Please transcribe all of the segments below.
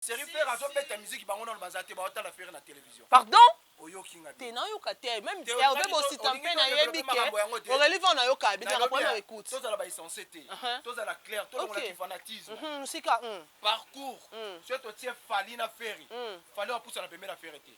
Série Ferre azobeta musique, bango nano baza te, baotala Ferre na télévision. Pardon? Oyoki nga te, nayoka te. Même Hervé Bosita mpe nayebi ke Aurélie Van nayoka bino problème écoute. Tozala ba essentiel te, tozala clair, tolongolaki fanatisme. Sika parcours, soki totie Fally na Ferre, Fally apusana pembeni na Ferre te.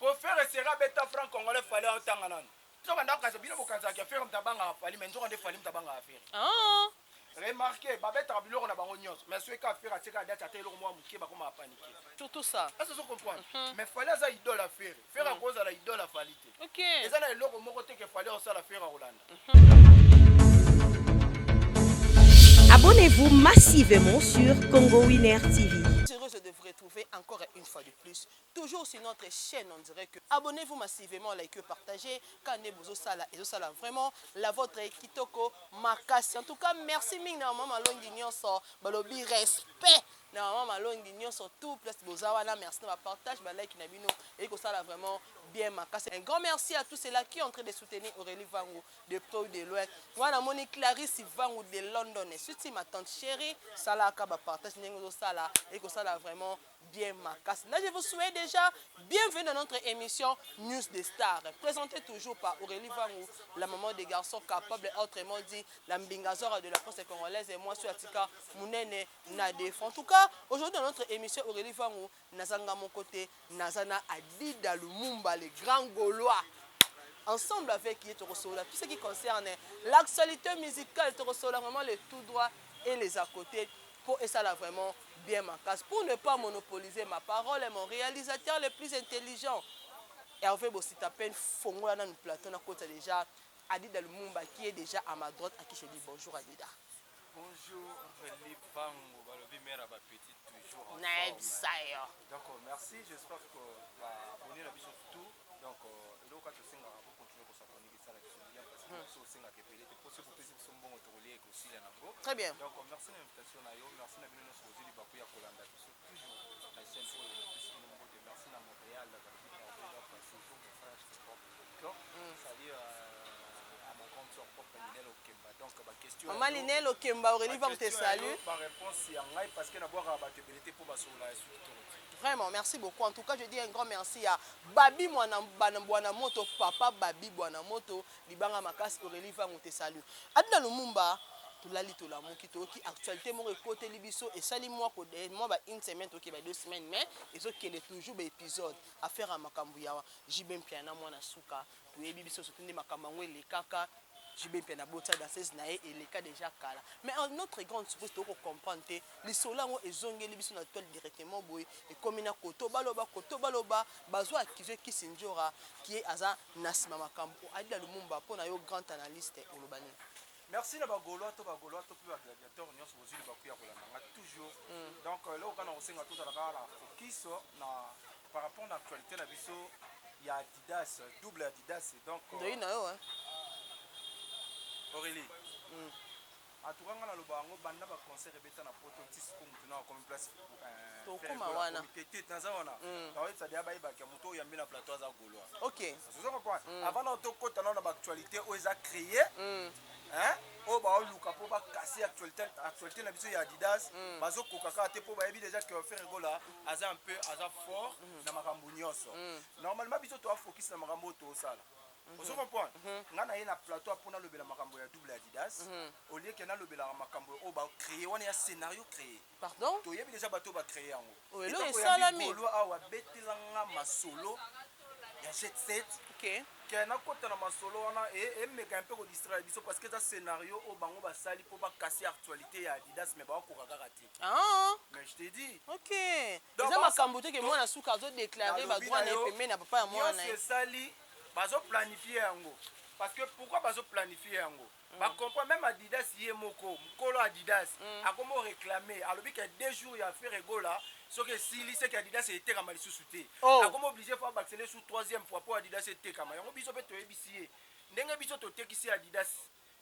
Po Ferre sera abeta franc congolais, Fally aotanga nano. So banda kokanisa, bino bokanisaka ya Ferre moto abangaka Fally, mais nzoka nde Fally moto abangaka Ferre. Remarque, babetaka biloko na bango nyonso, mais soki kaka Ferre atieka date, ata eloko moko moke, bakomaka paniquer. Surtout ça. Est-ce que comprendre? Mais Fally aza idole ya Ferre, Ferre akozala idole ya Fally te. Eza na eloko moko te ke Fally osala, Ferre akolanda. Abonnez-vous massivement sur Congo Winner TV. Heureuse de vous retrouver encore une fois de plus, toujours sur notre chaîne. On dirait que abonnez-vous massivement, likez, partagez. Kane bozosala, ezosala vraiment la vôtre kitoko makasi. En tout cas, merci mingi na mama Malongi nyonso, balobi respect na mama Malongi nyonso, tout place boza wana. Merci na bapartage, balike na bino ekosala vraiment bien makasi. Un grand merci à tous ceux-là qui sont en train de soutenir Aurélie Vangu de près ou de loin. Wana moni Clarisse Vangu de London, surtout ma tante chérie, salaka bapartage ndenge ozosala, ekosala vraiment bien makasi. Là, je vous souhaite déjà bienvenue dans notre émission News des Stars, présentée toujours par Aurélie Vangu, la maman des garçons capables, autrement dit, la Mbingazora de la presse congolaise, et moi, sur Atika Mounene Nadef. En tout cas, aujourd'hui dans notre émission Aurélie Vangu, Nazanga mon côté, Nazana Adida Lumumba, le grand Gaulois. Ensemble avec Yetorosola, tout ce qui concerne l'actualité musicale, Torosola, vraiment les tout droits et les à côté, pour et ça là vraiment bien ma casse. Pour ne pas monopoliser ma parole, mon réalisateur le plus intelligent, Hervé Bossitapen, Fongola dans le plateau, na côté déjà Adida Lumumba qui est déjà à ma droite, à qui je dis bonjour Adida. Bonjour Aurélie Vangu, balobi mère à petite toujours en Naeb forme. Sayo. Donc merci, j'espère que ba abonné na biso tout. Donc eloko tosengaka ko continuer ko s'abonner, que ça la biso bien, parce que biso osengaka ebele te, po soki opesi biso mbongo, tokolia, ekosila nango. Très bien. Donc merci na invitation na yo, merci na bino nyonso bozwi libaku ya kolanda biso toujours na chaîne oyo. Napesi bino mbote, merci na Montréal, balobi Hervé, donc toujours mon frère, je te porte de cœur. Salut à ma grande sœur propre Linel Okemba. Donc ba question Maman Linel Okemba, Aurélie Vangu te salue. Ba réponse ya ngai, parce que nabwakaka bato ebele te mpo basolola ya suki toko te. Vraiment, merci beaucoup. En tout cas, je dis un grand merci à Babi Mwana Bwana Moto, Papa Babi Bwana Moto, Libanga Makas, Aurélie Vangu te salue. Adina Lumumba, tolali tolamuki, toyoki actualité moko ekoteli biso, esali mwa mwa ba une semaine, toyoki ba 2 semaines, mais ezokende toujours baépisode. Affaire ya makambo ya JB Mpiana, mwana suka, toyebi biso surtout nde makambo yango elekaka. JB Mpiana botia danseuse na ye, eleka déjà kala, mais en notre grande surprise, tokocomprendre te, lisolo yango ezongeli biso na toile directement boye, ekomi na koto baloba, koto baloba, bazwa accuse Kisi Njora qui est aza na nsima makambo. Adida Lumumba, mpo na yo grand analyste, oloba nini? Merci na bagaulois to bagaulois to mpe bagladiateur nyonso bozwi libaku ya kolanda nga toujours. Donc eloko kaka na kosenga, tozala kaka na focus na par rapport na actualité na biso ya Adidas, double Adidas. Donc ndoi na yo, hein? Aurélie, en tout cas nga naloba yango, banda baconcert ebeta na Poto ti siko, motu na akomi place. Tokóma wana. Te, naza wana, naoyebisa deya bayebaka moto oyo yambi na plateau aza gaulois. Ozo comprendre? Avant na tokɔta nao na baactualité oyo eza créé, oyo baoluka mpo bakase actualité na biso ya Adidas, bazokoka kaka te, mpo bayebi déjà que Ferre Gola aza un peu, aza fort na makambo nyonso. Normalement biso toafocus na makambo oyo tosala. Ozo comprendre? Nga na ye na plateau mpo nalobela makambo ya double Adidas, au lieu ke nalobelaka makambo oyo bacréé wana ya scénario créé. Pardon? Toyebi déjà bato oyo bacréé yango. Oyo eloko esalami. Gaulois awa abetelanga masolo ya jet set. Ke nakota na masolo wana, emeka mpe kodistraire biso, parce que eza scénario oyo bango basali mpo bakasi actualité ya Adidas, mais bakokoka kaka te. Mais je te dis. Ok, eza makambo te ke mwana suka azodéclare badroit na ye pembeni ya papa ya mwana. Nyonso esali, bazoplanifie yango. Parce que pourquoi bazoplanifie yango? Bacomprend même Adidas ye moko, mokolo Adidas akomi oréclame, alobi ke 2 jours ya Ferre Gola soki esili, seke Adidas etekama lisusu te. Akomi obligé fo abakisele su troisième fois mpo Adidas etekama. Yango biso mpe toyebisi ye ndenge biso totekisi Adidas,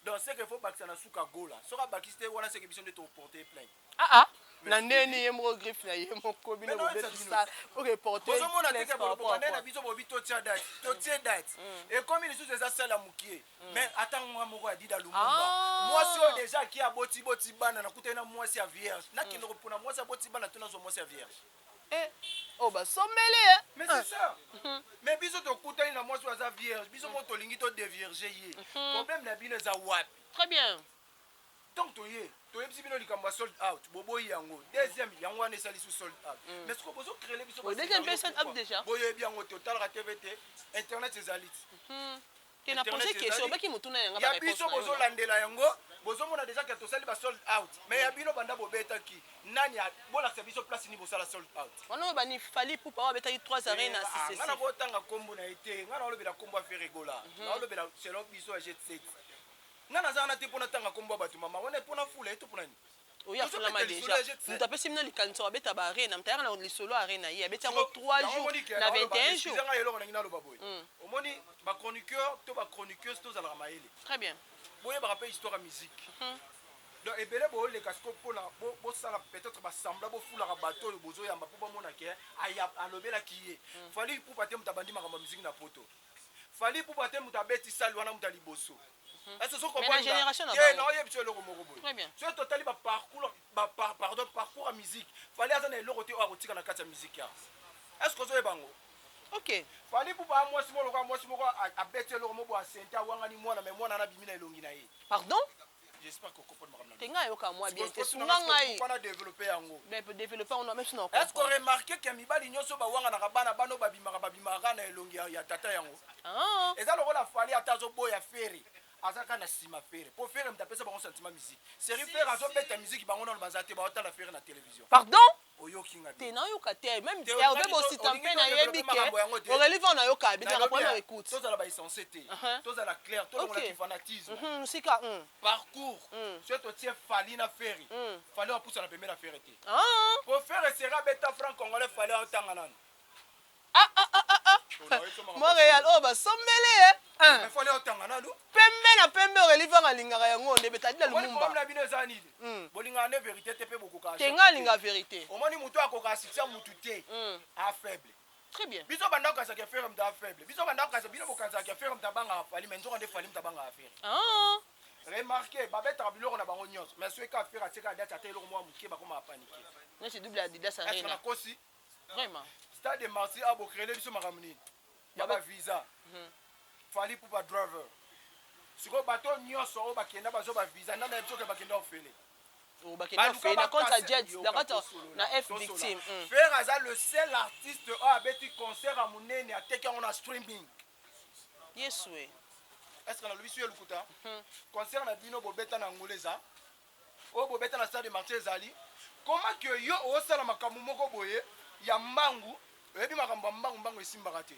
donc seke fo bakisa na suka Gola. Soki abakisi te wana, seke biso nde toporte plainte. Ah ah. Na ndeni ye moko griffe na ye moko bino bobetisa oreporte. Bozomona te ke bolobaka na biso bobi totia date, totie date, ekomi lisusu eza sala mokie. Mais ata nga moko ya Dida Lumumba, mwasi oyo deja aki aboti boti bana, nakutani na mwasi ya vierge, nakende kopona mwasi aboti bana to nazwa mwasi ya vierge? Oyo basombeli. Mais c'est ça. Mais biso tokutani na mwasi oyo aza vierge, biso moko tolingi todévierge ye. Problème na bino eza wapi? Très bien. Donc toye, toyebisi bino likambo ya sold out, boboyi yango. Deuxième yango wana esali su sold out, mais sikoyo bozocréer biso. Deuxième mpe sold out déjà. Boyebi yango te, otalaka TV te, internet ezali ti. Te, na pose question, obaki motuna yanga. Ya biso bozolandela yango, bozomona déjà ke tosali ba sold out. Mais ya bino, banda bobetaki nani bolakisa biso place nini bosala sold out? Wana oyo bani Fally Ipupa oyo abetaki 3 arena. Nga na kotanga nkombo na ye te. Nga na olobela nkombo ya Ferre Gola, naolobela selon biso ya Jet Set. Nga naza wana te mpo natanga nkombo ya bato. Mama wana mpona fula ye to mpona nini? Oyo afulama déjà, moto apesi bino likanisi abeta ba arena, moto ayaka na lisolo arena, ye abeti yango 3 jours na 21 jours. Nga eloko nangi naloba boye: omoni bachroniqueur to bachroniqueuse, tozalaka mayele. Très bien. Boyebaka mpe histoire ya musique. Donc ebele booleka siko mpona bosala peut-être basembla, bofulaka bato oyo bozoyamba mpo bamona ke alobelaki ye. Fally Ipupa te moto abandi makambo ya musique na Poto. Fally Ipupa te moto abeti sale wana moto ya liboso. Naoyebi biso eloko moko boye: soki totali baparcours, pardon, parcours ya musique, Fally aza na eloko te oyo akotika na kati ya musique ya. Est ce que ozoyeba yango? Ok. Fally Ipupa, mwasi moko lokola mwasi moko abeti eloko moko boye, asente, awangani mwana, mais mwana wana abimi na elongi na ye. Pardon? J'espère que comprendre makambo. Te, ngai ayoka mwa bien te, sunga ngai. Wana développer yango. Développer yango même sino. Est ce que remarqué ke mibali nyonso bawanganaka bana, bana oyo babimaka na elongi ya tata yango? Eza lokola Fally, ata azoboya Ferre, aza kaka na nsima Ferre, mpo Ferre moto apesa bango sentiment musique. Série Ferre azobeta musique, bango nano baza te, baotala Ferre na télévision. Pardon? Oyoki nga? Te, nayoka te. Même Hervé Bosita mpe nayebi ke Aurélie va nayoka betaka problème. Écoute. Tozala baessence te, tozala clair, tolongolaki fanatisme. Sika. Parcours, soki totie Fally na Ferre, Fally apusana pembeni na Ferre te, po Ferre sera abeta franc congolais, Fally aotanga nano. Montréal oyo basombele ye. Fally aotanga nanu. Pembe na pembe, Aurélie Vanga alingaka yango nde betadila Lumumba. Na bino eza nini? Bolingaka nde vérité te mpe bokokaka. Te, nga alinga vérité. Omoni, motu akokaka succès mutu te, a faible. Très bien. Biso banda kokasaka Ferre moto a faible. Biso banda kokasa, bino bokanisaka Ferre moto abangaka Fally, mais nzoka nde Fally moto abangaka Ferre. Remarque, babetaka biloko na bango nyonso, mais soki kaka Ferre atieka date, ata eloko moko moke, bakomaka panique. Neti double Adidas Arena. Nakosi? Vraiment. Stade de Martyr, abocréele biso makambo nini ya bavisa? Fally Ipupa driver. Sikoyo bato nyonso oyo bakenda bazwa bavisa, nani ayebi soki bakenda ofele? Na compte ya Jet, na compte na F Victime. Ferre aza le seul artiste oyo abeti concert ya monene, ateki yango na streaming. Yesu e! Est ce que nalobi su ye lukuta? Concert na bino bobeta na Angola eza oyo bobeta na Stade Martyr ezali. Comment que yo osala makambo moko boye ya mbangu? Oyebi makambo ya mbangu mbangu esimbaka te.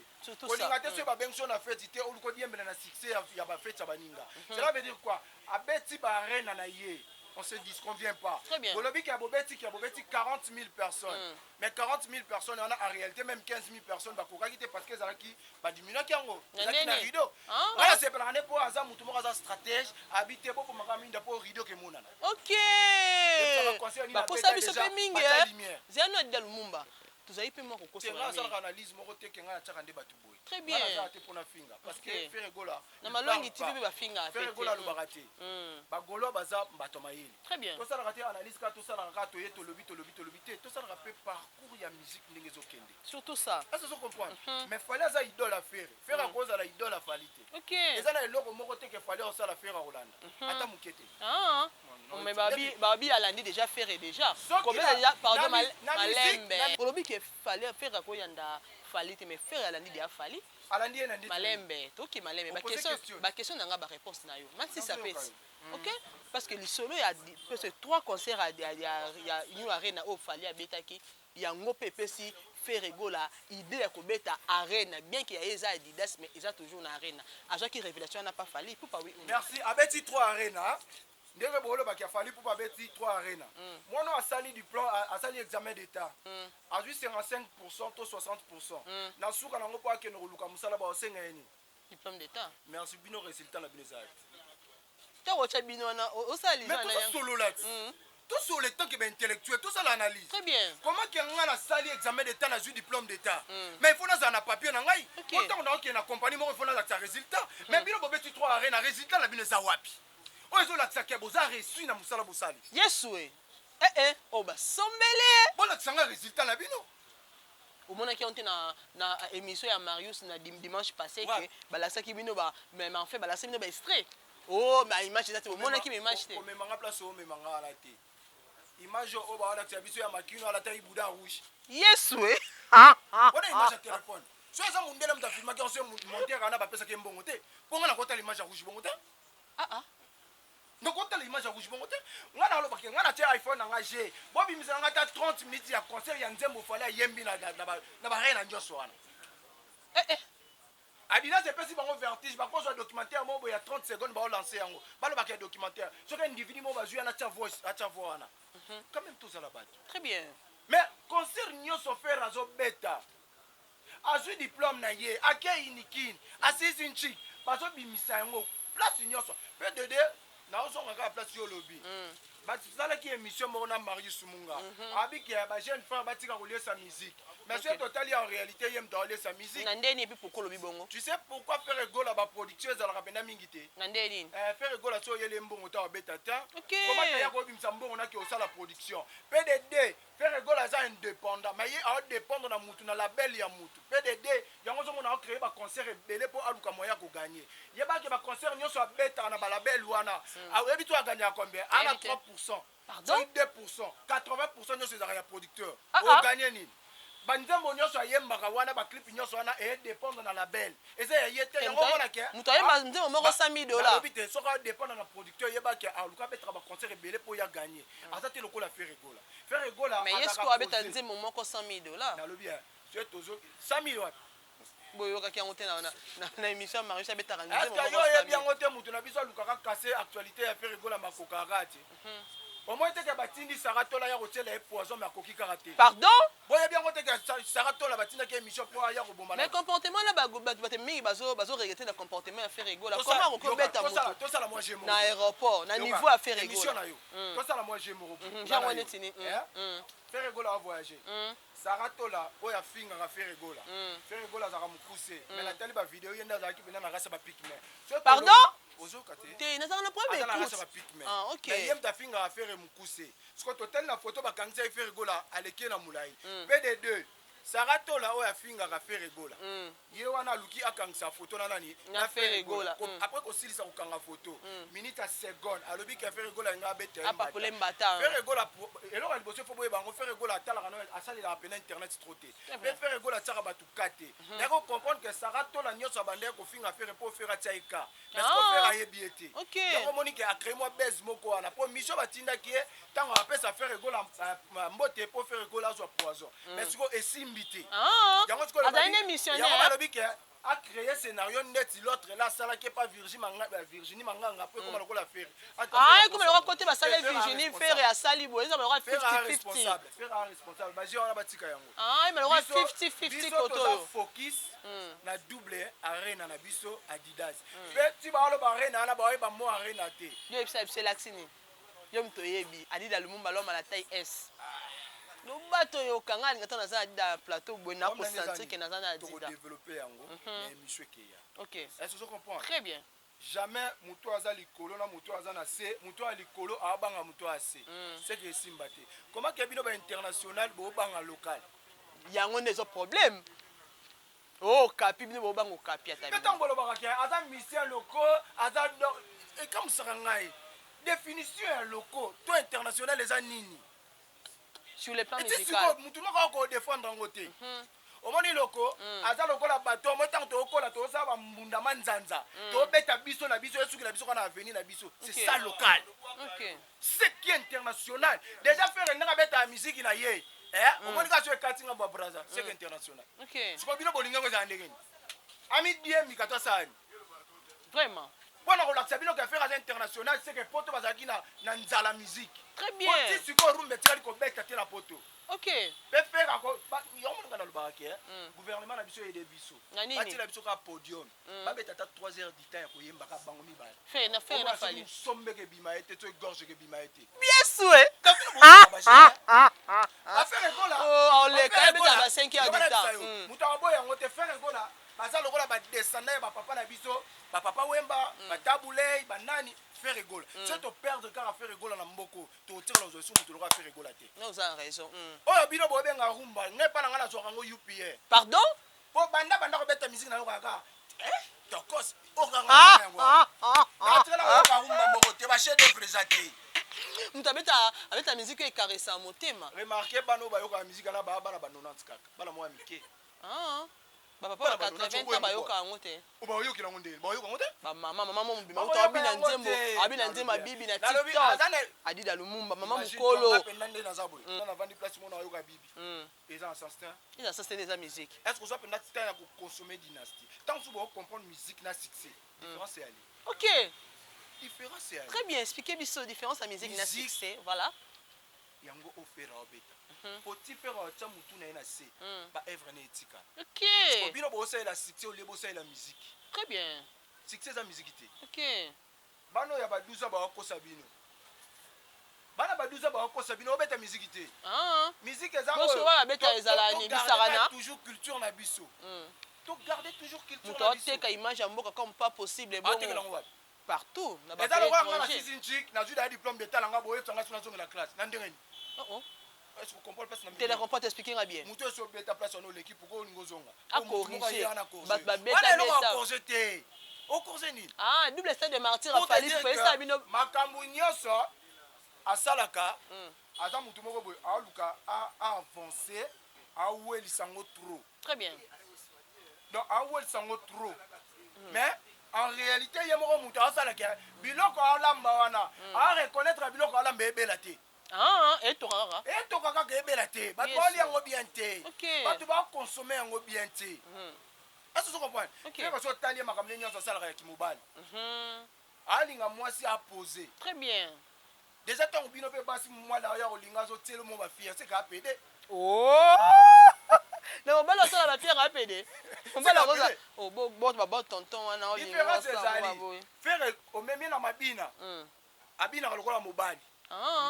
Kolinga te soki babengi so na feti te, oluka odiembela na succès ya bafeti ya baninga. Cela veut dire quoi? Abeti baarena na ye, on se disconvient pas. Bolobi ke bobeti, ke bobeti 40 000 personnes, mais 40 000 personnes wana, en réalité même 15 000 personnes bakokaki te, parce que ezalaki badiminuaki yango, ezalaki na rideau. Nga nasepelaka nde mpo aza motu moko aza stratège, abi te bokomaka minda mpo rideau kemonana. Ok, bakosa biso mpe mingi. Zeno Adida Lumumba, tozali mpe mwa kokosa. Nga asalaka analyse moko te ke ngai natiaka nde bato boye. Très bien. Nazala te mpona finga, parce que Ferre Gola na Malongi TV mpe bafinga. Ferre Gola alobaka te, bagaulois baza bato mayele. Très bien. Tosalaka te analyse kaka, tosalaka kaka toye, tolobi, tolobi, tolobi te. Tosalaka mpe parcours ya musique ndenge ezokende. Surtout ça. Est-ce que comprendre? Mais Fally aza idole ya Ferre. Ferre akozala idole ya Fally te. Eza na eloko moko te ke Fally osala, Ferre akolanda ata moke te. Mais babi alandi déjà Ferre déjà. Combien déjà? Pardon, malembe. Olobi ke Fally, Ferre akoyanda Fally te, mais Ferre alandi déjà Fally. Alandi ye na ndeti. Malembe, toki malembe. Baquestion na nga, baréponse na yo masisa pesi. Ok, parce que lisolo ya, parce que trois concerts ya New Arena oyo Fally abetaki yango mpe epesi Ferre Gola idée ya kobeta arena, bien ke ya ye eza Adidas, mais eza toujours na arena. Azwaki révélation wana pa Fally Ipupa, oui? Merci. Abeti 3 arena ndenge bolobaki, a Fally mpo babeti 3 arena. Mwana oyo asali diplôme, asali examen d'état, azwi 55 to 60. Na suka nango, mpo akende koluka mosala, baosenga ye nini? Diplôme d'état. Merci. Bino résultat na bino ezali Ntango otya bino wana, osala mais tozosolola ti. Sur le temps que baintellectuel tosala analyse. Très bien. Comment ke nga nasali examen d'état, nazwi diplôme d'état, mais il faut nazala na papier na ngai. Po ntango nakokende na compagnie moko, il faut nazalakisa résultat. Mais bino bobeti 3 arena, résultat na bino eza wapi oyo ezolakisa ke boza reçu na mosala bosali? Yesu e, eh eh, oyo basombele. Bolakisa nga résultat na bino. Omonaki yango te na émission ya Marius na dimanche passé ke balakisaki bino ba, mais en fait balakisaki bino baextrait? Oh, ma image eza te, omonaki ma image te? Komemanga place oyo omemanga wana te. Image oyo bawalakisa biso ya Makino alataki boudin rouge. Yesu e! Wana image ya telefone. So eza mondele moto afilmaki yango, so montere wana bapesaki ye mbongo te, mpo nga nakotala image ya rouge bongo te. Ah ah. Nakotala image ya rouge bongo te. Nga nalobaki, nga natie iPhone na nga, g bobimisa na nga ata 30 minutes ya concert ya nzembo Fally ayembi na barena nyonso wana. Eh eh. Adidas epesi bango vertige. Bakozwa documentaire moko boye ya 30 secondes, baolance yango, balobaka ya documentaire. Soki individu moko bazwi wana, atia voice, atia voix wana. Quand même tozala bato. Très bien. Mais concert nyonso Ferre azobeta, azwi diplôme na ye, akei Unikin, asilisi nchik, bazobimisa yango place nyonso. Mpe dede naozonga kaka place yo olobi. Basalaki émission moko na Marius Munga, abiki ya bajeune frère batika koliesa musique. Mais soki totali, en réalité ye moto aoliesa musique. Na ndeni? Et puis pourquoi olobi bongo? Tu sais pourquoi Ferre Gola baproduction ezalaka mpenza mingi te? Na ndeni? Ferre Gola so oyeli mbongo ta obeta te. Koma taya kobimisa mbongo naki osala production. Pdd Ferre Gola aza indépendant, mais ye aodépendre na mutu, na label ya mutu. Pdd yango ozomona aocréer baconcert ebele mpo aluka moyen ya kogagner. Yebaki baconcert nyonso abetaka na balabel wana, oyebi to agagnaka combien? Ana Nayebi te. 3%. Pardon? 2%, 80% nyonso ezalaka ya producteur. Ah, ah. Oganye nini? Banzembo nyonso ayembaka wana, baclip nyonso wana edépendre na label, eza ya ye te. Yango omonake Moto ayemba nzembo moko 100 000 $. Nalobi te, soki adépendre na producteur, yebaki aluka abetaka baconcert ebele mpo ya gagner. Aza te lokola Ferre Gola. Ferre Gola Mais ye sikoyo abeta nzembo moko 100 000 $. Nalobi soki tozo 100 000 wapi? Boyokaki yango te na émission ya Marius, abetaka nzembo Est-ce moko yo oyebi 100 000. yango te? Moto na biso alukaka kase actualité ya Ferre Gola, makokaka te. Omoi teke batindi Sara Tola ya kotiela ye poison, mais akoki kaka te. Pardon? Boyebi yango teke Sara Tola batindaki émission mpo aya koboma. Mais comportement na bato mingi bazoregretter na comportement ya Ferre Gola. Comment akoki obeta moto Tosala mwa jeu moko. na aéroport, na niveau ya Ferre Émission Gola? na yo, tosala mwa jeu moko. Jango neti ni Ferre Gola avoyage, Sara Tola oyo afingaka Ferre Gola, Ferre Gola azalaka mokuse, mais natali bavideo, ye nde azalaki mpenza na rasi ya bapygmées. Pardon? Ozoyoka te? Te, nazalaka na problème. Aza na rasi ya Écoute. bapygmées. Ah, ok. Mais ye moto afingaka Ferre mokuse. Siko totali na foto bakangisa ye, Ferre Gola aleki ye na molai. Mpe de deux, Sara Tola oyo afingaka Ferre Gola, ye wana aluki akangisa foto na nani? Na Ferre Gola. Après kosilisa kokanga foto, minute ya seconde, alobi ke Ferre Gola alinga abeta ye. Apapole mbata. Ferre Gola, eloko ya liboso efo boyeba yango, Ferre Gola atalaka no, asalelaka pena internet trop te. Mpe Ferre Gola atiaka bato ka te. Nayaki kocomprendre ke Sara Tola nyonso abandaki kofinga Ferre mpo Ferre atia ye ka, mais siko Ferre ayebi ye te. Yango omoni ke acréé mwa base moko wana mpo mission batindaki ye ntango apesa Ferre Gola mbote mpo Ferre Gola azwa poison, mais siko esimbi te. Yango sikoyo Azali ne missionnaire. Yango balobi ke acréé scénario ndeti l'autre là asalaki epa Virginie Manganga po ekoma lokola Ferre. Ah, ekoma lokola kote basali Virginie, Ferre asali boye, eza lokola 50-50. Responsable, Ferre a responsable, baje wana batika yango. Ah, ema lokola 50-50. Biso Kote toza oyo focus na double arena na biso Adidas. Mpe ti baoloba arena wana, baoyeba mo arena te. Yo yebisa biso elakisi nini? Yo moto oyebi Adida Lumumba, loma na taille S, loba toyoka. Nga alinga ntango naza na Adida ya plateau boye, nakosentir ke naza na Adida. Tokodévelopper yango na émission ekeya. Ok. Est-ce que comprendre? Très bien. Jamais moto aza likolo na moto aza na se, moto ya likolo aabanga moto ya se, seke esimba te. Koma ke bino bainternational boobanga local. Yango nde eza problème. O kapi, bino bobanga okapi ata Mpe bino. Ntango bolobaka ke aza musicien loko, aza ekamusaka ngai. Définition ya loko to international eza nini? Sur le plan Eti musical. Sikoyo mutu moko akodéfendre yango te. Omoni, loko aza lokola bato omoi ntango tokokola, tozosala bambunda manzanza, tobeta biso na biso, esukila biso kaka na avenir na biso. C'est ça local. Ce qui est international déjà, Ferre ndenge abetaka musique na ye, omoni kaka so ekati ngambo ya Braza, c'est que international. Sikoyo bino bolingi yango ezala ndenge nini? Amidiemika to asala nini? Vraiment. Mpona kolakisa bino ke Ferre aza international, c'est que poto bazalaki na nzala musique. Très bien. Oti sikoyo rumba etikali kobeta te na poto. Mpe Ferre yango moninga nalobaka ke gouvernement na biso eyede biso. Na nini? Batiela biso kaka podium, babeta ata 3 heures du temps ya koyembaka bango mibale. Ferre na Ferre na Fally. Sombeke ebima ye te to égorge ebima ye te. Bien sûr. Ba Ferre Gola. Oh, oleka ebeta ba 5 heures du temps. Moto akoboya yango te. Ferre Gola baza lokola badescendant ya bapapa na biso, bapapa Wemba, batabu Ley, banani. Ferre Gola, soki toperdre kaka Ferre Gola na mboko, tokotikala kozwa esu moto lokola Ferre Gola te. Non, oza na raison. Oyo bino bobenga rumba, ngai mpa na ngai nazwaka yango UPR. Pardon? Po banda kobeta musique na yo kaka tokos okanga yango, natikala koyoka rumba moko te, bachef d'œuvre eza te. Moto abeta musique oyo ekaresa motema. Remarque, bana oyo bayokaka musique wana baa bana ba 90 kaka, bana mwa mike. Ah, bapapa ba 80 ans bayoka yango te. Bayokela yango ndenge bayoka yango te. Bamama, mama mo mobima uta abina nzembo, abina nzembo, abibi na TikTok, Adida Lumumba, mama mokolo. Mpenza nde naza boye, navandi place moko, nayoka bibi, eza na sens te. Eza sens te, eza musique. Est ce que oza mpenza temps ya koconsommer Dynastie? Ntango mosusu bokocomprendre musique na succès, différence eyali. Différence eyali. Très bien, expliquez biso différence ya musique na succès, voilà. Yango oyo Ferre aobeta, po ti Ferre aotya motu na ye na se, baœuvre ne etikala. Bino bosalela succès olie bosalela musique. Très bien. Succès eza musique te. Bana oyo ya ba 12 ans bakokosa bino, bana ba 12 ans bakokosa bino, obeta musique te. Musique eza toujours culture na biso, togarde toujours culture. Moto aoteka image ya mboka comme pas possible. Bongo wapi? Partout. Na eza lokola nga na sisi ncik, nazwi daya diplôme d'état nanga, boyebisa nga so nazongela classe na ndenge nini? Est-ce que comprendre place na? Te, na comprendre, expliquer nga bien. Moto esi obeta place wana, oleki, pourquoi olingi ozonga? Acorrige bato. Babeta eloko acorrige te, ocorrige nini? Ah, double stade de martyr afali fesa bino. Makambo nyonso asalaka, aza motu moko boye aluka aavance, awelisa yango trop. Très bien. Donc awelisa yango trop, mais en réalité ye moko moto asalaka biloko alamba wana, areconnaître biloko alamba ebela te. Etoka kaka. Etoka kaka, ebela te. Bato balia yango bien te, bato baconsommer yango bien te. Est-ce que comprendre? Mpe so otali ye, makambo nde nyonso asalaka ya kimobali, alinga mwasi apose. Très bien. Déjà ntango bino mpe basi, mwana oyo kolinga azotiela mo bafille, seka apede. Na mobali osala bafiere, apede mobali akoza babo tonton wana. Différence ezali, Ferre omemi na mabina, abinaka lokola mobali,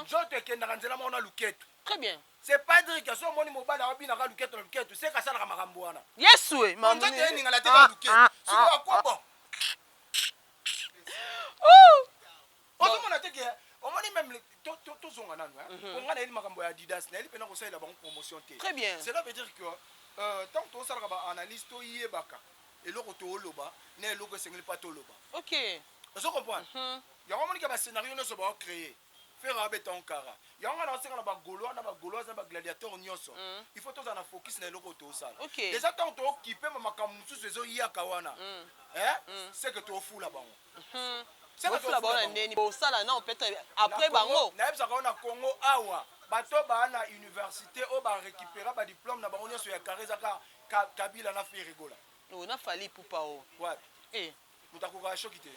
nzoto ekendaka nzela moko na luketu. Très bien. C'est pas dire que so omoni mobali abinaka luketu na luketu, seka asalaka makambo wana. Yesu e! Nzoto eningana te ka luketu, sikoyo akwa bon. Ozomona te ke omoni même tozonga nanu po nga nayeli makambo ya Adidas, nayeli mpena kosalela bango promotion te. Très bien. Cela veut dire que ntango tozosalaka baanalyse, toyebaka eloko tooloba na eloko esengeli mpa toloba. Ozo comprendre? Yango omonike bascénario nyonso baocréer, Ferre abeta onkara yango. Nga naosenga na bagaulois, na bagauloise, na bagladiateur nyonso, il faut tozala na focus na eloko oyo tozosala. Déjà ntango tookipe ma makambo mosusu ezoyaka wana, c'est que toofula bango. Bofula bango na ndeni bosala non, peut-être après bango. Nayebisaka ngo na Congo awa, bato baa na université oyo barécupéra badiplôme na bango nyonso ya carré, ezaka Kabila na Ferre Gola. O na Fally Ipupa o. Wapi? Moto akokaka shoki te.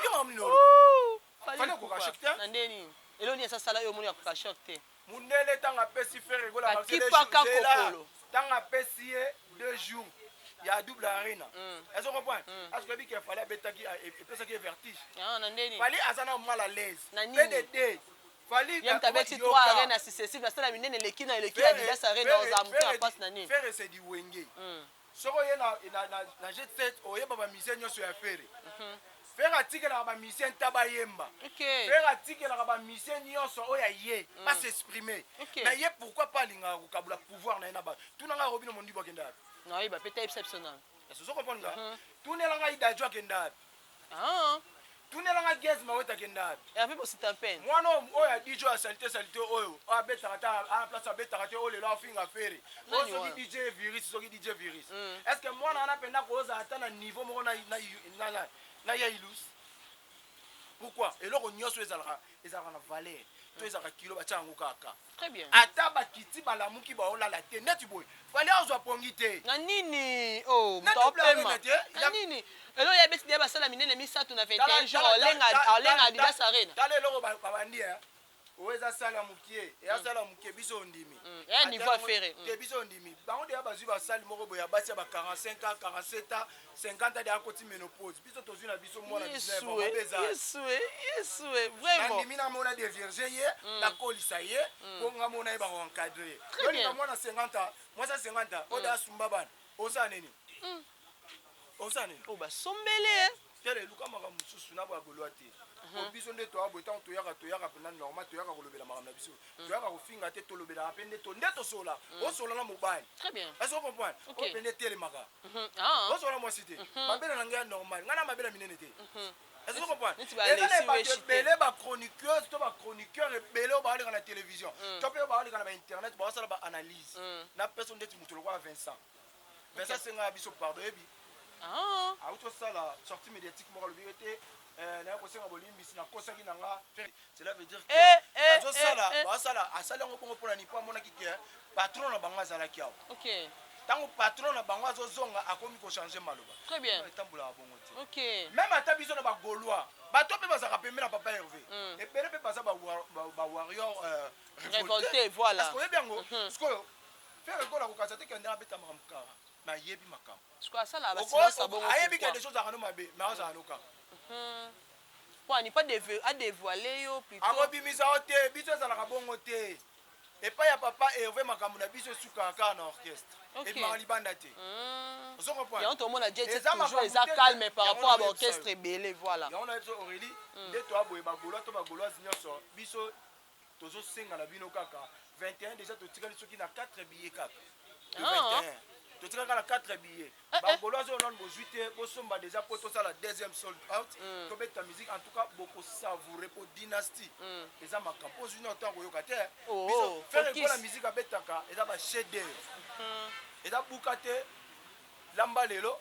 Yo makambo nini olo? Fally akoka choc te. Na ndeni eloni esasala oyo omoni akoka choc te? Mundele ntango apesi Ferre Gola Bakipaka kokolo. Ntango apesi ye 2 jours ya double arena, ezo comprendre? Est-ce que oyebi ke Fally abetaki, epesaki ye vertige? Na ndeni? Fally aza na mal à l'aise. Na nini? PDD Fally. Ye moto abeti 3 arena successive, asala minene eleki na eleki ya Adidas Arena, ozala moto na mpasi na nini? Ferre c'est du Wenge. Soki oye na jet set, oyeba bamusicien nyonso ya Ferre. Ferre atikelaka bamusicien nta bayemba. Ferre atikelaka bamusicien nyonso oyo aye bas'exprime. Na ye pourquoi pas alingaka kokabula pouvoir na ye na bato? Tunanga Robinho Mondibo akenda wapi? Naoyeba pe te, yebisa biso nano. Ozo comprendre nga? Tunelanga Idajo akenda wapi? Tunelanga Gaz Mawete akenda wapi? Hervé Bosita mpene. Mwana oyo ya DJ oyo asalite salite, oyo oyo abetaka te ana place, abetaka te, oyo lelo afinga Ferre, oyo Nani soki wana? DJ Virus, soki DJ Virus, est ce que mwana wana mpenza kozala ata na niveau moko na ya Ilus? Pourquoi eloko nyonso ezalaka na valeur to ezalaka kilo, batia yango kaka? Très bien. Ata bakiti balamuki, baolala te neti boye, Fally azwa pongi te. Na nini o Na moto double aopema? arena te. Na nini elo ya beti deya basala minene misato na 21 jours, olenga Adidas Arena. Tala eloko babandi. Oyo eza salle ya mokie, eya salle ya mokie, biso ondimi. Eya niveau ya Ferre. Te, biso ondimi. Bango deya bazwi basali moko boye ya basi ya ba 45 ans, 47 ans, 50 ans, deya akoti ménopause. Biso tozwi na biso mwana 19 ans, mabe eza. Yesu e, Yesu e, vraiment. Nandimi namona dévierge ye, nakolisa ye, mpo nga mona ye bakoencadre ye. Très bien. Yolinga mwana 50 ans, mwasi ya 50 ans, oyo deya asumba bana, osala nini? Osala nini? Oyo basombele. Tele eluka makambo mosusu na bagoloa te. Po biso nde toya boye, ntango toyaka, toyaka mpenza normal, toyaka kolobela makambo na biso, toyaka kofinga te, tolobelaka mpe nde nde tosola, osola na mobali. Très bien. Est-ce que comprendre? Oyo mpe nde etelemaka. Osola mwasi te, mabele na ngai ya normal, ngai na mabele minene te. Est-ce que comprendre? Neti Eza na balesi bato weshi te. ebele, bachroniqueuse to bachroniqueur ebele oyo baoleka na télévision to mpe oyo baoleka na bainternet, baosala baanalyse na peso ndeti moto lokola Vincent. Vincent asengaka biso pardon, yebi. Auti osala sortie médiatique moko, alobi ete naye kosenga bolimbisi, nakosaki na nga. Cela veut dire que bazosala, bazosala, asali yango bongo mpona nini? Mpo amonaki ke patron na bango azalaki awa. Ntango patron na bango azozonga, akomi kochange maloba. Très bien. Etambolaka bongo te. Même ata biso na bagaulois, bato mpe bazalaka pembe na papa Hervé, ebele mpe baza bawarrior. Révolté, voilà. Parce que oyebi yango sikoyo, Ferre Gola kokanisa te ke ndenge abeta makambo kaka, mais ayebi makambo. Sikoyo asala basilasa bongo. Ayebi ke des choses azalaka no mabe, mais azalaka no kaka. Po ani pas adévoile yo plutôt. Akobimisa yo te. Biso ezalaka bongo te epai ya papa Hervé. Makambo na biso esukaka kaka na orchestre, ebimaka libanda te. Ozo comprendre? Yango tomona jet Eza toujours makambo eza te. calme par Yango rapport à na oyebisa baorchestre yo. ebele, voilà. Yango na biso, Aurélie, nde toya boye, bagaulois to bagauloise nyonso, biso tozosenga na bino kaka 21. Déjà totikali soki na 4 billet kaka de 21, totikali kaka na 4 billet. Bagauloise oyo nanu bozwi te, bosomba déjà mpo tosala deuxième sold out, tobeta musique. En tout cas bokosavoure, mpo Dynastie eza makambo mpo ozwi na ntango koyoka te. Oh, Biso Ferre focus. Gola, musique abetaka eza bachef d'œuvre, eza buka te, lamba lelo,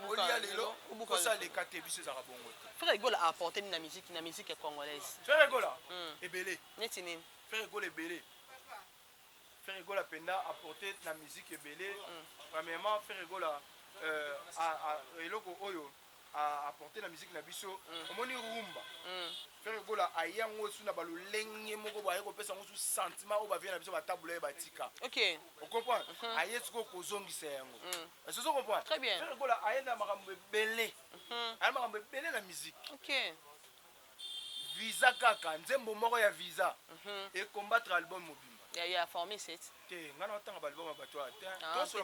buka olia lelo, lelo, obuka kosa lelo. leka te. Biso ezalaka bongo te. Ferre Gola a apporté nini na musique congolaise? Ferre Gola ebele. Neti nini? Ferre Gola ebele. Ferre Gola mpenza apporté na musique ebele. Premièrement, Ferre Gola eloko oyo apporté na musique na biso, omoni rumba, Ferre Gola aye yango su na balolenge moko boye, aye kopesa yango su sentiment oyo bavie na biso batabula ye batika. Ocomprendre? Aye sikoyo kozongisa yango. Est-ce que comprendre? Très bien. Ferre Gola aye na makambo ebele, aye makambo ebele na musique. Visa, kaka nzembo moko ya Visa ecombattre album mobimba. Ya formé set. Te, ngai na otanga baalbum ya bato aya te.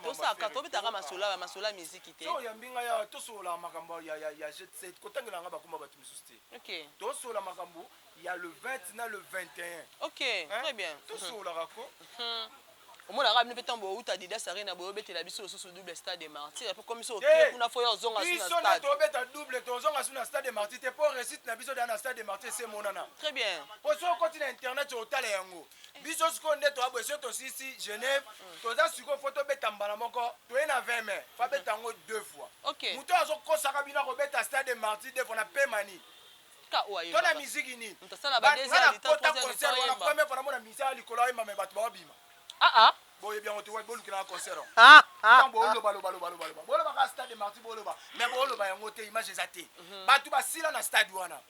Tosaka, tobetaka masolo, masolo ya musique te. So oyambi ngai awa, tosola makambo ya jet set, kotangela nga bakoma bato mosusu te. Tosola makambo ya le 20 na le 21. Ok, très bien. Tosolaka ko. Omonaka bino mpe ntango bouta Adidas Arena, boyobetela biso lisusu double Stade de Martyr, mpo komi so oke kuna, fo yo ozonga su na Biso nde stade. tobeta double, tozonga su na Stade de Martyr te, mpo réussite na biso deya na Stade de Martyr ese emonana. Très bien. Mpo soki okoti na internet, otala yango. Biso sikoyo nde toya boye, soki tosisi Genève, toza sikoyo fo tobeta mbala moko, toye na 20 mai, fo abeta yango deux fois. Moto oyo azokosaka bino akobeta Stade de Martyr deux fois na pemani Ka oyo to na ayembaka. misiki nini? Moto asala ba deux heures du temps, Kota trois heures du concert temps, wana, ayemba. première fois namona misa ya likolo ayemba, me bato baobima. Boyebi yango te, bolukela concert. Ntango booloba, loba, loba, loba, loba, bolobaka Stade de Martyr, boloba, mais booloba yango te, image eza te, bato basila na stade wana.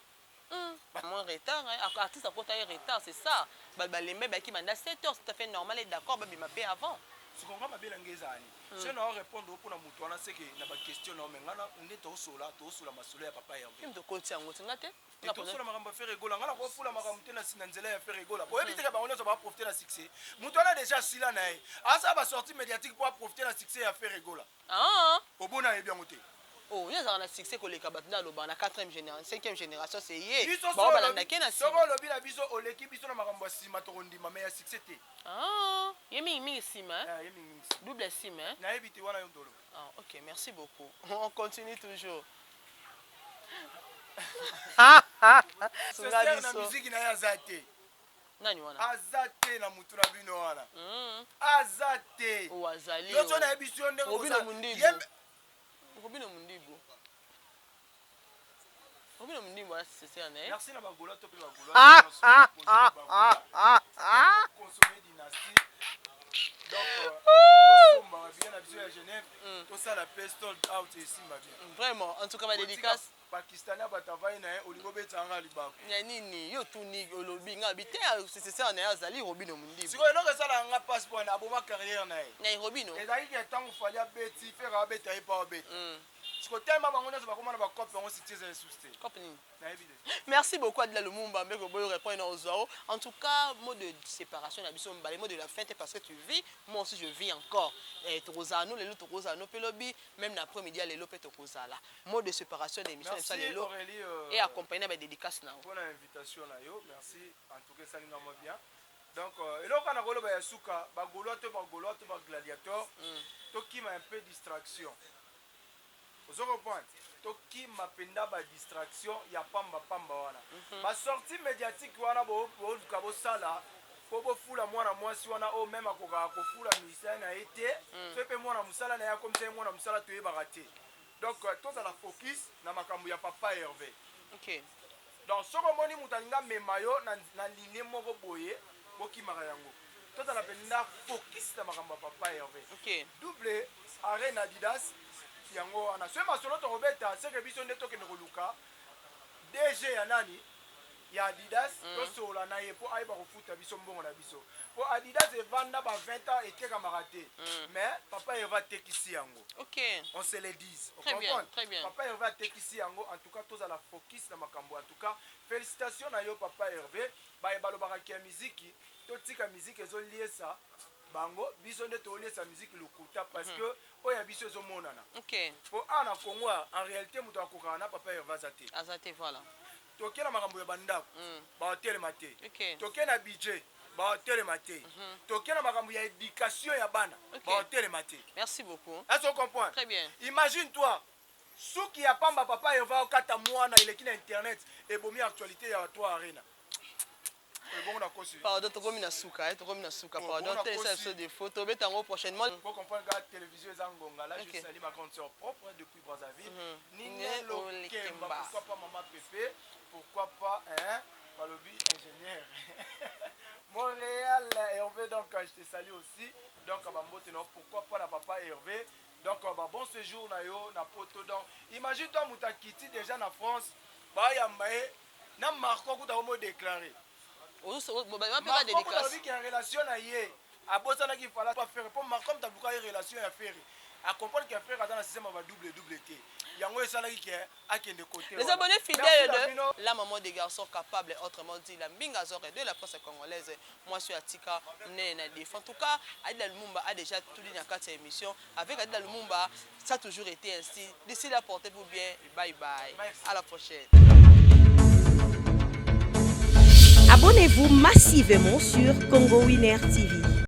Moins retard, hein. Artiste akota ye retard, c'est ça. Balembe baki banda 7 heures, c'est tout à fait normal et d'accord, babima mpe avant. Sikonga mabe na ngai ezali so na orépondre mpona moto wana, seke na baquestion na yo, me ngai nde tosola, tosola masolo ya papa Hervé. Mpe tokoti yango tinga te. Te, tosola makambo ya Ferre Gola. Ngai nakofula makambo te na nzela ya Ferre Gola. Boyebi teke bango nyonso baprofite na succès. Moto wana déjà asila na ye, asala basortie médiatique mpo aprofite na succès ya Ferre Gola. Obona, ayebi yango te. Oh, ye azalaka na succès koleka bato nde alobaka na 4e génération, 5e génération, c'est ye. Biso bango balandaki na soki nsima. Olobi na biso oleki biso na makambo ya nsima, tokondima, mais ya succès te. Ah, ye mingimingi nsima, hein? Eh, ye mingi. Double nsima, hein? Nayebi te, wana yo ntoloba. Ah, ok, merci beaucoup. On continue toujours. Sincère na musique na ye aza te. Nani wana? Aza te na mutu na bino wana, aza te. Oyo azali. Yo so nayebi so ndenge Robino Mundibu. Robino Mundibu, Robino Mundibu wana sincère na ye. Merci na bagola to mpe bagola consommer Dynastie. Donc tosomba babillet na biso ya Genève. Tosala pe sold out esimba bien. Vraiment, en tout cas ba dédicace. Pakistanais bato avai na ye olingi obetisa nga libaku. Ya nini yo otuni olobi nga bi te successeur na ye azali Robino Mundibu. Sikoyo eloko esalaka nga pasi pona aboma carrière na ye. Na Robino. Ezalaki ke tango Fally abeti Ferre abeta ye po abeta. Sikoyo tellement bango nionso bakoma na ba coop yango succès eza lisusu te. Coop nini? Nayebi te. Merci beaucoup Adila Lumumba mbeko boyo répondre na ozwa en tout cas mot de séparation na biso mbale mot de la fin te parce que tu vis moi aussi je vis encore eh, tokozala no lelo tokozala no pe lobi même na après midi ya lelo pe tokozala mot de séparation na émission na biso Merci lelo Aurélie euh, et accompagné na ba dédicace na yo. Pona invitation na yo merci en tout cas esali nga mwa bien donc euh, eloko kaka nakoloba ya suka ba gaulois to ba gaulois to ba gladiator tokima un peu distraction ozo comprendre tokima mpenza ba distraction ya pamba pamba wana ba sortie médiatique wana boluka bosala mpo bofula mwana mwasi wana oyo meme akokaka kofula musicien na ye te soki mpe mwana mosala na ye akomisa ye mwana mosala toyebaka te donc euh, tozala focus na makambo ya papa Hervé. Donc soki omoni moto alingi amema yo na, na ligne moko boye bokimaka yango tozala mpenza focus na makambo ya papa Hervé. Double arena Adidas yango wana soki masolo tokobeta seke biso nde tokende koluka DG ya nani ya Adidas tosolola na ye mpo ayeba kofuta biso mbongo na biso mpo Adidas evanda ba 20 ans etekamaka te mais papa Hervé atekisi yango. On se le dise. Très bien, Comprendre? très bien. Papa Hervé atekisi yango en tout cas tozala focus na makambo en tout cas félicitations na yo papa Hervé baye balobaka kia miziki totika miziki ezoliesa bango biso nde toliesa miziki lokuta parce que oyo ya biso ezomonana po awa na Congo en réalité moto akokaka na papa Hervé aza te. Aza te, voilà. Toke na makambo ya bandako baotelema te. Toke na budget baotelema te. Toke na makambo ya éducation ya bana baotelema te. Merci beaucoup. Est-ce que comprend? Très bien. Imagine toi suki ya pamba papa Hervé okata mwana eleki na internet ebomi actualité ya toi arena. Ebongo na kosi. Pardon, tokomi na suka, eh, tokomi na suka. Oh, Pardon, bongo na telesa kosi. biso défaut, tobeta yango prochainement. Pour comprendre que la télévision est en Ngonga, là je salue ma grande sœur propre depuis Brazzaville. Ninel Ninel Okemba, Okemba. pourquoi pas maman Pépé, pourquoi pas hein, Balobi ingénieur. Montréal, Hervé, donc je te salue aussi. Donc Bambote, non, pourquoi pas la papa Hervé. Donc bah, bon séjour na yo, na poto. Donc imagine toi Moutakiti déjà na France, bah yambaye, na Marco kuta homo déclaré. Ba Marco dédicace. alobi ke relation na ye abosanaki fala pa Ferre mpo Marco moto aluka ye relation ya Ferre acomprendre ke Ferre aza na système ya ba double double te yango esalaki ke akende côté Les wana. abonnés fidèles Merci na de bino. la maman des garçons capables, autrement dit la Mbinga Zore de la presse congolaise, moi suis Atika Mnene na défense. En tout cas, Adila Lumumba a déjà tout dit dans la émission. Avec Adila Lumumba, ça a toujours été ainsi. D'ici là, portez-vous bien. Bye bye. Merci. À la prochaine. Abonnez-vous massivement sur Congo Winner TV.